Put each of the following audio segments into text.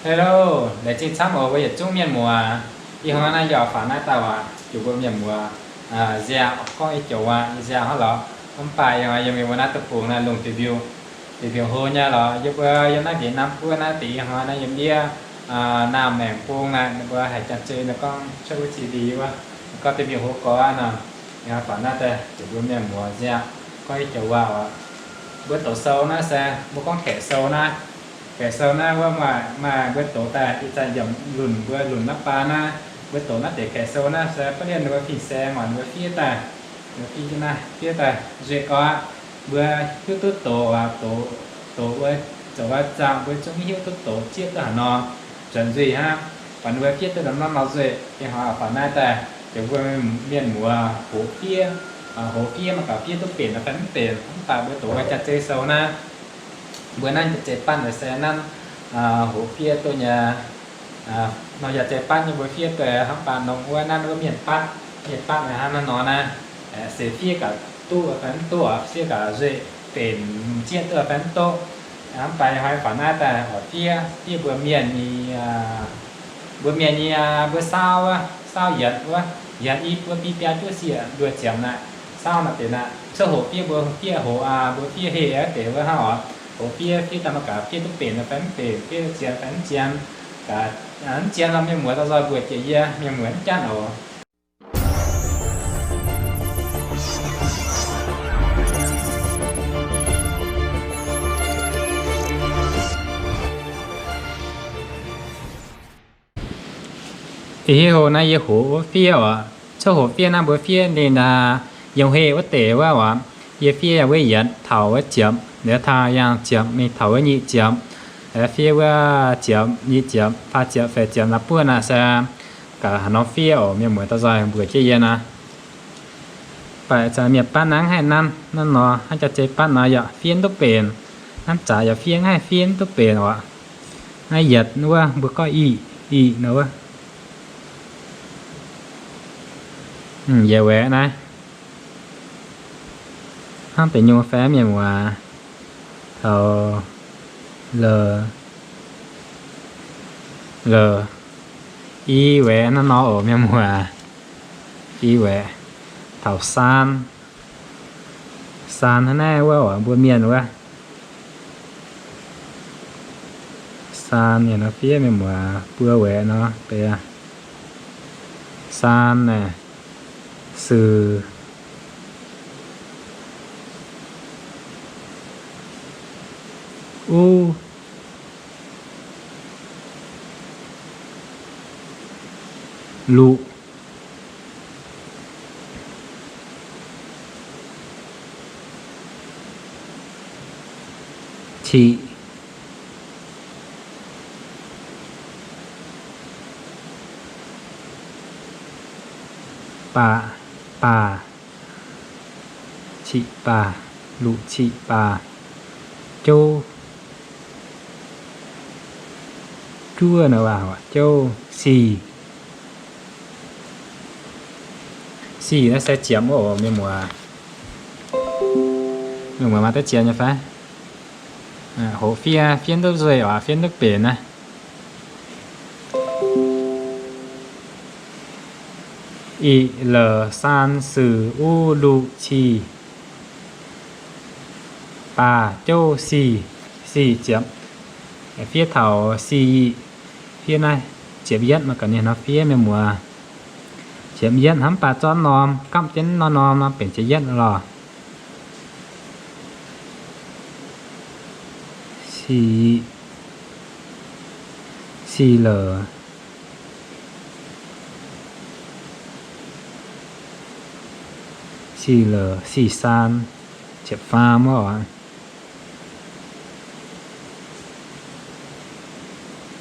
Hello, laengz zingh camv oc mbuo yietc zungv mienh muoz. Ih hnoi naaiv yie faaux naaiv daaih waac, juqc mbuo mienh muoz nziaauc, gorngv ih joux waac nziaauc hnangv lorqc. Mv baac ih hnoi yie mingh wuov naaiv deic-bung naaiv lungh duih mbiungc, duih mbiungc hlo nyei lorqc. Yie mbuo yiem naaiv Việt Nam guoqv naaiv deix ih hnoi naaiv yiem ndiev naamh maengc bung naaiv, ninh mbuo haiz janx-zei ninh gorngv cuotv wuov G D wuov, gorngv duih mbiungc hlo gorx nor. Ih hnoi faaux naaiv daaih juqc mbuo mienh muoz nziaauc, gorngv ih joux waac oc. Mbuo doqc sou naaiv se mbuo gorngv kaeqv sou naaiv. Kaeqv sou naaiv wuov maaih, maaih mbuo doqc daaih ih zanc yiemc lunc mbuo lunc naaiv baan naaiv, mbuo doqc naaiv deix kaeqv sou naaiv se ba'lienh ninh mbuo fin-saeng oc, ninh mbuo fiev daaih, ninh mbuo fiev naaiv, fiev daaih nzueic gorx. Mbuo hiuv duqv doqc, doqc, doqc wuov zoux wuov zaangc mbuo zungv hiuv duqv doqc zieqv duqv haaix nor, zuotc nzuih hnangv. Baac ninh mbuo fiev duqv norm norm nor nzueic. Ih hnoi faaux naaiv daaih juqc mbuo mienh muoz hoz fiev, hoz fiev mangc gaax fiev duqv benx fai mv benx. Mv baac mbuo doqc wuov janx-zei sou naaiv, mbuo nanv janx-zei batv naaiv se nanv hoz fiev duqv nyei. Nor janx-zei batv nyei mbuo fiev duqv hnangv baac nongx wuov nanv wuov mienh batv, mienh batv naaiv hnangv naaiv nor naaiv, se fiev gaax duqv fai mv duqv, fiev gaax nzueic benx zieqv duqv fai mv duqv. Mv baac ih hnoi faaux naaiv daaih oix fiev, fiev mbuo mienh nyei, mbuo mienh nyei, mbuo saauv wuov, saauv yietc wuov, yietc i buo biei biaa juov sieqv nduoh ziepc naaic, saauv naaic deix naaic, cuotv hoqc fiev mbuo fiev hoqc, mbuo fiev heh wuov deix wuov hnangv oc. Hoqc fiev, fiev daaih mangc gaax fiev duqv benx fai mv benx, fiev duqv zien fai mv zien. Gaax, mv zien nor mienh muoz daaih nzoih mbuox jiex yie, mienh muoz mv jangv oc. Ih hiuv hlo naaiv yie hoqc wuov fiev oc. Cuotv hoqc fiev naaiv mbuo fiev ninh yiem heh wuov deix wuov oc. Yie fiev yangh wuov yietc taux wuov ziepc, liuz taux yangh ziepc mingh taux wuov nyic ziepc. Fiev wuov ziepc, nyic ziepc, faah ziepc, feix ziepc naaiv buonv naaic se gaax haaix nor fiev oc. Mienh muoz daaih nzoih mbuox jienv yie naaic. Baac zanc mienh batv naaiv haih nanv, nanv nor hnangv jaax zei batv nor yaac fiev duqv benx. Hnamv zaqc yaac fiev, haih fiev duqv benx oc. Naaiv yietc wuov mbuo gorngv ic, ic nor wuov. Yietc waeqc naaiv hnangv deix nyungc fai mienh muoz, taux l, l, i waeqc naaiv nor oc mienh muoz. I waeqc taux saan, saan hnangv naaiv wuov oc, mbuo mienh wuov. Saan nyei nor fiev mienh muoz buo waeqc nor deix. Saan naaic, suh, u, luqc, ciqc, baac, baac, ciqc baac, luqc ciqc baac, jou, juov naaiv waac, jouv, sic. Sic naaiv se ziepc wuov oc mienh muoz. Mienh muoz maaih deix ziepc nyei fai? Hoqc fiev, fiev duqv nzueic oc, fiev duqv benx naaiv. Ic, la'saan, suh, u, luqc, cic, baac, jouv, sic. Sic ziepc. Fiev taux sic ic. Fiev naaiv ziepc yietv nor gaax ninh nor fiev mienh muoz. Ziepc yietv hnamv baac zorqv norm, gamh jienv norm norm nor benx ziepc yietv lorh. Sic, sic la'saan, sic la'saan, sic saan, ziepc faam oc.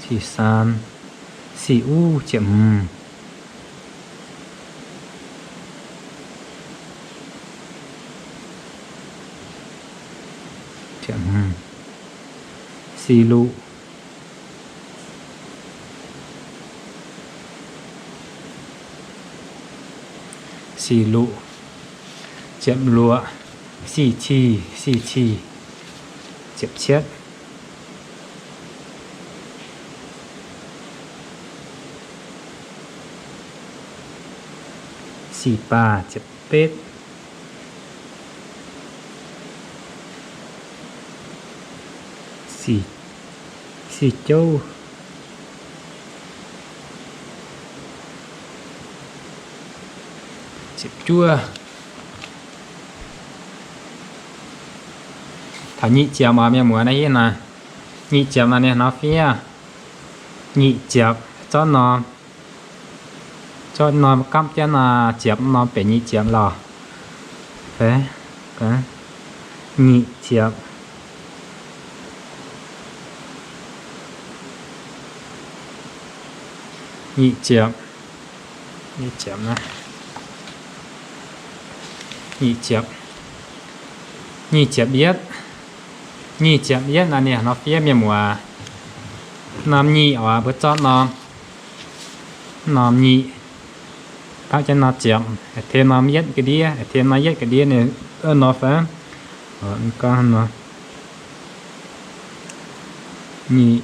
Sic saan, sic uv ziepc hmz. Sic luqc, sic luqc, ziepc luoqc. Sic cic, sic cic, ziepc cietv. Sic baac ziepc betv. Sic, sic jouv ziepc juov. Taux nyic ziepc oc, mienh muoz naaiv hiuv naaic. Nyic ziepc naaiv ninh nor fiev. Nyic ziepc zorqv norm, zorqv norm gamv jienv ziepc norm benx nyic ziepc lorqc. Nyic ziepc. Nyic ziepc, nyic ziepc, nyic ziepc yietv. Nyic ziepc yietv naaiv ninh nor fiev, mienh muoz. Norm nyic oc, mbuo zorqv norm, norm nyic, baqv jienv norm ziepc, tiem norm yietv ga'ndiev, tiem norm yietv ga'ndiev ninh nor fai? Gorngv nor, nyic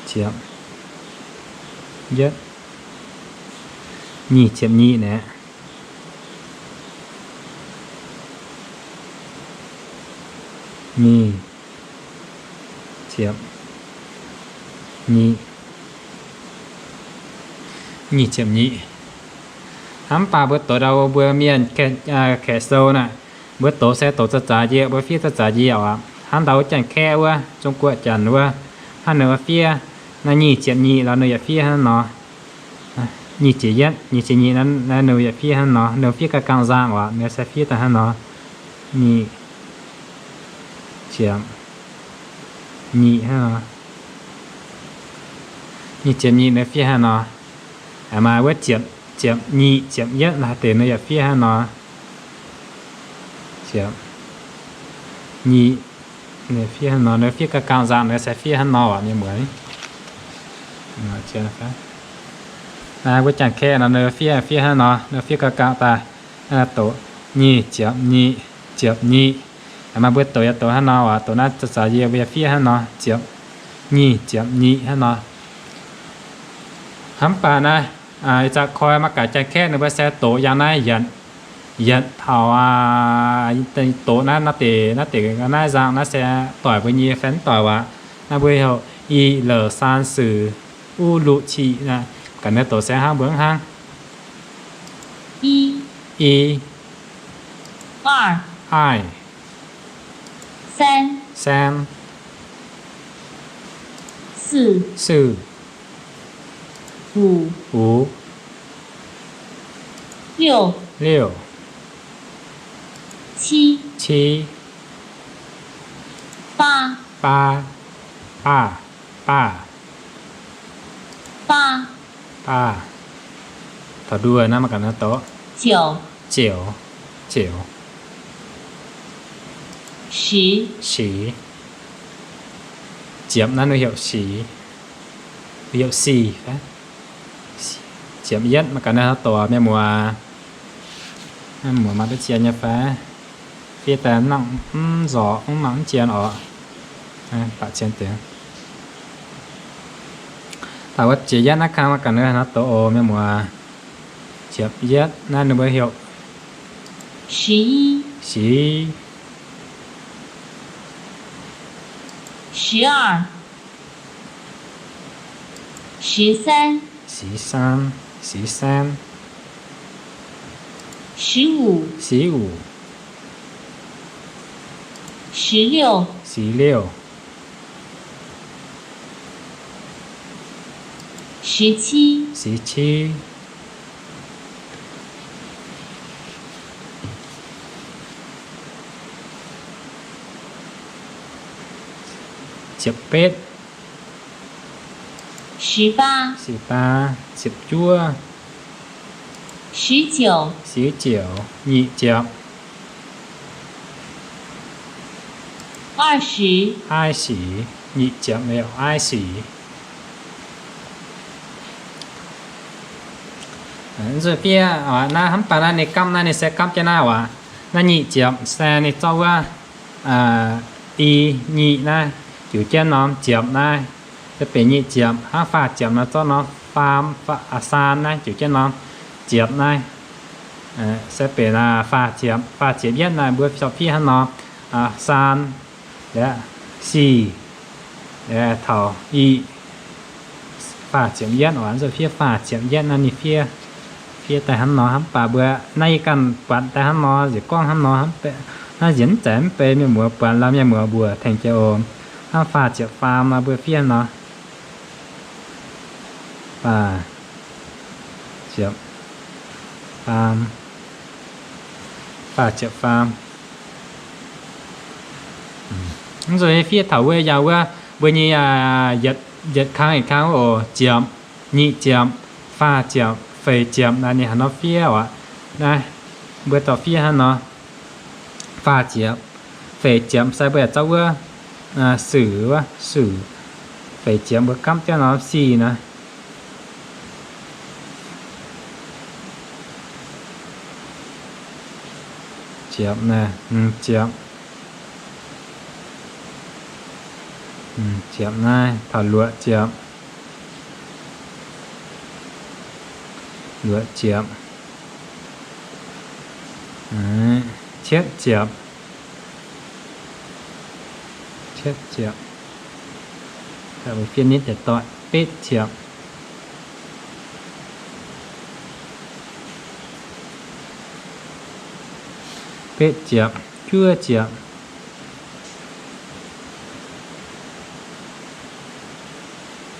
ziepc yietv, nyic ziepc nyic naaiv. Nyic ziepc nyic, nyic ziepc nyic. Hnamv baac mbuo doqc ndau mbuo mienh Kaeqv sou naaic, mbuo doqc se doqc za'zaaix njiec, mbuo fiev za'zaaix njiec oc. Hnangv ndau wuov Janx-Kaeqv wuov, Zong-Guoqv Janx wuov, hnangv ninh wuov fiev naaiv nyic ziepc nyic lorz ninh yaac fiev hnangv nor. Nyic ziepc yietv, nyic ziepc nyic naaiv ninh yaac fiev hnangv nor, ninh fiev ga'gangh nzangc oc, ninh se fiev daaih hnangv nor. Nyic ziepc nyic hnangv nor. Nyic ziepc nyic ninh fiev hnangv nor. Maaih wuov ziepc, ziepc nyic, ziepc yietv naaiv deix ninh yaac fiev hnangv nor. Ziepc nyic, ninh fiev hnangv nor, ninh fiev ga'gangh nzangc ninh se fiev hnangv nor oc, mienh muoz. Mbuo Janx-Kaeqv nor ninh fiev, fiev hnangv nor, ninh fiev ga'gangh daaih, doqc nyic ziepc nyic, ziepc nyic. Maaih mbuo doqc yaac doqc hnangv nor oc, doqc naaiv za'zaaix njiec mbuo yaac fiev hnangv nor, ziepc nyic, ziepc nyic hnangv nor. Hnamv baac naaiv, ih zanc koi mangc gaax Janx-Kaeqv ninh mbuo se doqc yangh naaiv yietc, yietc taux, doqc naaiv, naaiv deix, naaiv deix naaiv nzangc naaiv se doic mbuo nyei fai mv doic waac. Naaiv mbuo heuc 一二三四五六七 naaiv, ga'naaiv doqc se hnangv mbuo hnangv. 一、二、二、三、三、四、四、五、五、六、六、七、七、八、八、八、八、八。 Taux nduoh naaiv mangc gaax naaiv doqc. Ziepc, ziepc. Ziepc naaiv ninh heuc six, heuc six. Ziepc yietv mangc gaax naaiv doqc, mienh muoz. Mienh muoz maaih duqv zien nyei fai? Fiev daaih mv nangc mv nzorc, mv nangc mv zien oc. Baac zien deix. Taux wuov ziepc yietv naaiv kang mangc gaax naaiv doqc oc, mienh muoz. Ziepc yietv naaiv ninh mbuo heuc six, six, 十三、十三、十五、十六、十七、十七。 Ziepc betv. 十八, ziepc juov. 十九, nyic ziepc. 二十, nyic ziepc, 二十. Zuqc fiev naaiv hnamv baac naaiv ninh gamv naaiv ninh se gamv jienv naaiv waac. Naaiv nyic ziepc se ninh zorqv wuov i, nyic naaiv, jiuc jienv norm ziepc naaiv. Se benx nyic ziepc. Hnangv faah ziepc nor zorqv norm faam, saan naaiv ziouc jienv norm ziepc naaiv. Se benx faah ziepc. Faah ziepc yietv naaiv mbuo zorqv fiev hnangv nor, saan, sic, taux ic. Faah ziepc yietv oc, fiev faah ziepc yietv naaiv ninh fiev, fiev daaih hnangv nor. Hnangv baac mbuo naaiv yie ganh buatc daaih hnangv nor, nziex gorngv hnangv nor, hnangv nziex mv zeiz mv bei, mienh muoz buatc lorz mienh muoz mbuox tengx jiex oc. Hnangv faah ziepc faam nor mbuo fiev nor, faah ziepc faam, faah ziepc faam. Mv zuqc fiev taux wuov yaac wuov, mbuo nyei yietc kang yietc kang oc, ziepc, nyic ziepc, faah ziepc, feix ziepc naaiv ninh haaix nor fiev oc. Naaiv mbuo dorh fiev hnangv nor, faah ziepc, feix ziepc se mbuo yaac zorqv wuov suc, wuov suc, feix ziepc mbuo gamv jienv nor sic naaiv. Ziepc naaiv, ziepc, ziepc naaiv taux luoqc ziepc, luoqc ziepc, cietv ziepc, cietv ziepc, fiev nitv deix doic, betv ziepc, betv ziepc, juov ziepc,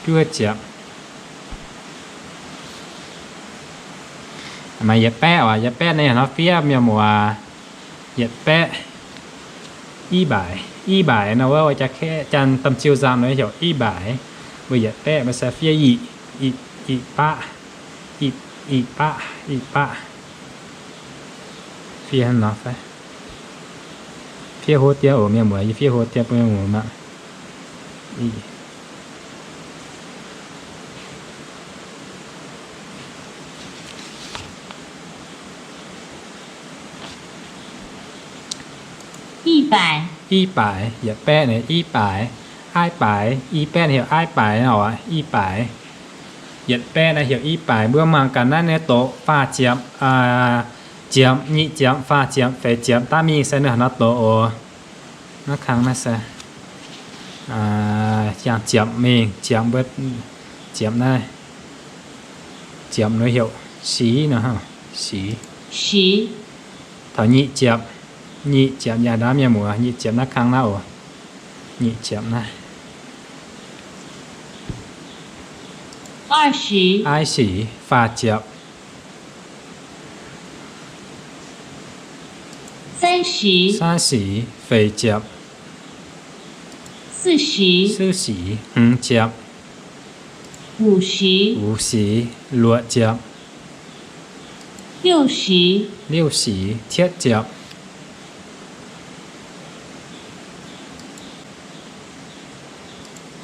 juov ziepc. Maaih yietc baeqv oc, yietc baeqv naaiv haaix nor fiev mienh muoz? Yietc baeqv, i mbaix, i mbaix nor wuov, wuov jaax kaeqv, Janx-Domh Ziu Nzangc nor heuc i mbaix. Mbuo yietc baeqv mbuo se fiev ic, ic baqv, ic baqv, ic baqv. Fiev hnangv nor fai? Fiev hlo dien oc mienh muoz, yie fiev hlo dien bun mienh muoz mangc. I mbaix, i mbaix, yietc baeqv naaiv i mbaix. Ai baix, i baeqv heuc ai baix oc, i baix. Yietc baeqv naaiv heuc i baix. Mbuo mangc gaax naaiv nyei doqc, faah ziepc, ziepc, nyic ziepc, faah ziepc, feix ziepc, daav mingh se ninh haaix nor doqc oc. Naaiv kang naaiv se hiaangx ziepc mingh, ziepc mbuo, ziepc naaiv, ziepc nor heuc sic nor, sic. Taux nyic ziepc, nyic ziepc yaac ndaamv mienh muoz, nyic ziepc naaiv kang naaiv oc. Nyic ziepc naaiv. Ai sic, faah ziepc. Saanv sic, feix ziepc. Sic, hmz ziepc. Wuc sic, luoqc ziepc. Liuc sic, cietv ziepc.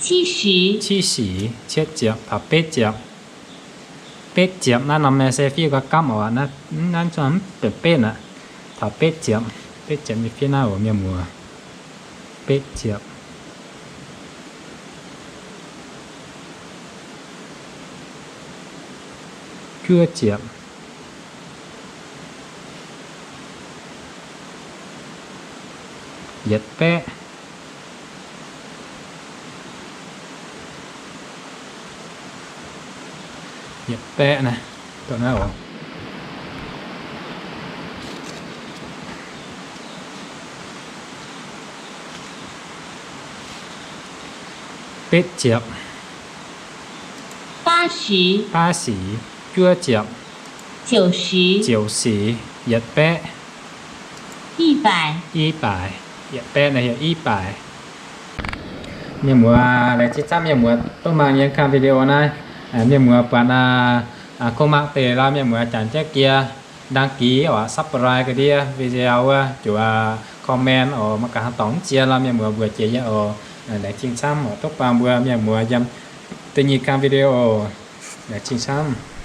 Cietv sic, cietv ziepc. Taux betv ziepc. Betv ziepc naaiv norm naaiv se fiev gau gamv oc. Naaiv zungv mv benx betv aqv. Taux betv ziepc, betv ziepc nyei fiev naaiv oc mienh muoz. Betv ziepc, juov ziepc, yietc baeqv, yietc baeqv naaiv, dongh naaiv oc. Betv ziepc, baav sic, juov ziepc, ziouc sic, yietc baeqv, i baix, yietc baeqv naaiv heuc i baix. Mienh muoz, laengz zingh camv mienh muoz duqv mangc yie kang video naaiv. Mienh muoz buatc kuv mangc deix lorz mienh muoz janx jienv jiex đăng ký oc, subscribe ga'ndiev video wuov, ziouc comment oc, mangc gaax haaix dorngx mv zien lorz mienh muoz mbuox jiex yie oc. Laengz zingh camv oc, duqv buangh mbuo mienh muoz yiem da'nyeic kang video oc. Laengz zingh camv.